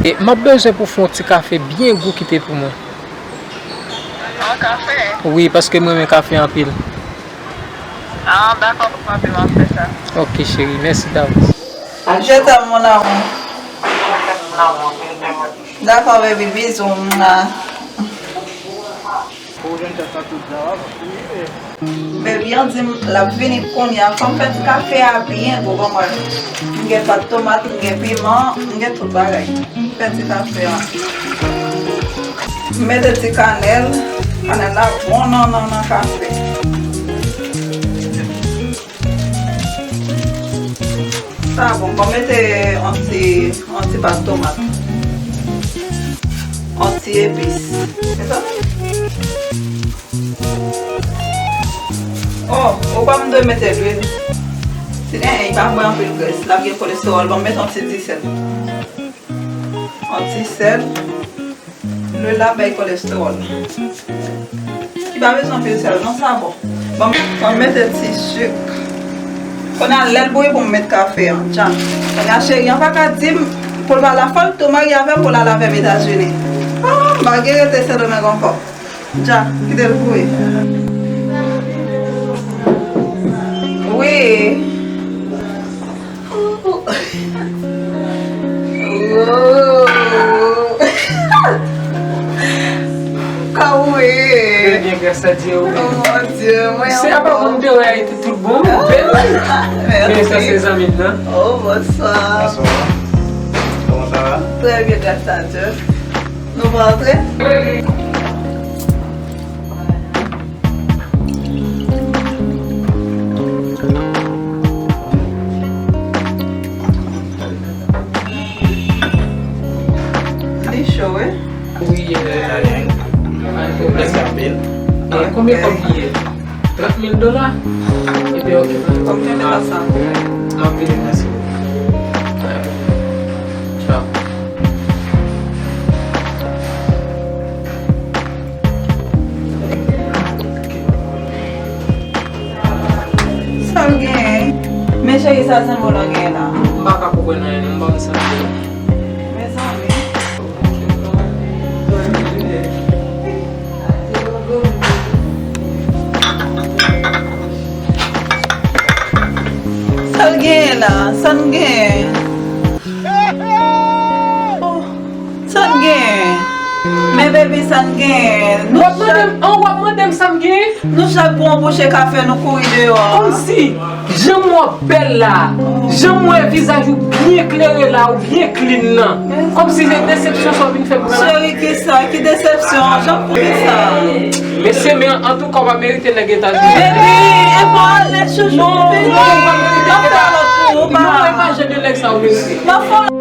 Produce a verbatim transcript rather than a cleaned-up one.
E m ap bezwen pou w fè yon ti kafe byen gou kite pou mwen. Yon kafe? Wi, paske m renmen kafe anpil. Ah, dakò, papa, m ap fè sa. Ok, cheri, mèsi davans. Je t'aime, mon amour. Dakò, baby, bizou. Mwa. Baby an di m l ap vini kounye a. Fò m fè ti kafe a byen gou, ban m wè. M gen pat tomat, m gen piman, m gen tout bagay. M fè ti kafe a. M mete ti kanèl. Kanèl la bon nan, nan, nan kafe. Sa bon, bon, mete yon ti, yon ti pat tomat. Yon ti epis. Se sa? Oh, ou pa m dwe mete lwil. Si, eh, li pa bwè anpil grès, l ap gen kolestewòl. Bon, mete yon ti disèl. Yon ti sèl. Lwil la bay kolestewòl. Li pa bezwen anpil sèl, non, sa bon. Bon, m mete ti sik. Kounye a, lè l bouyi pou m met kafe an. Dja. Kounye a, cheri an pa ka di m pou l pa la, fò l tou marye avè m pou l al avè m Etazini. Ah, m pa gen rete Sendomeng ankò. Dja, kite l bouyi. Wi. Kòman ou ye? Trè byen, gras a Dye, wi. Oh, mon Dieu, mwen. Se apa pou m te wè Ayiti tout bon, wi, bèl, wi. Mèsi. Men sa se zanmi m nan. Oh, bonsoir. Bonsoir. Comment ça va? Très bien, grâce à Dieu. Nou pa antre? Li cho, wi. Wi, e, pa gen pwoblèm. Mèsi anpil. E konbyen kòb li ye? Trant mil dola? Ebyen, oke. Oke, mete sa. M ap vini, mèsi. Tchao. Sa l genyen? Men cheri, sa zanmi w lan genyen la? M pa ka konprann anyen, non, m pa konn sa l ye. Mezanmi. Sa l genyen la? Sa n genyen? Oh, sa n genyen? Men baby, sa n genyen? W ap mande m, an, w ap mande m sa m genyen? Nou chak pran yon bouche kafe, nou kouri deyò a. Kòmsi, jan m wè w bèl la, jan m wè vizaj ou byen klere la, ou byen clean nan. Kòmsi se desepsyon sa w vin fè m nan la. Cheri, kisa? Ki desepsyon? Jan pou kisa? Mesye, men antouka, w pa merite nèg Etazini. Baby, e pa ale chouchou. Non, non, w pa merite nèg Etazini. Non, e pa jan de nèg sa w merite.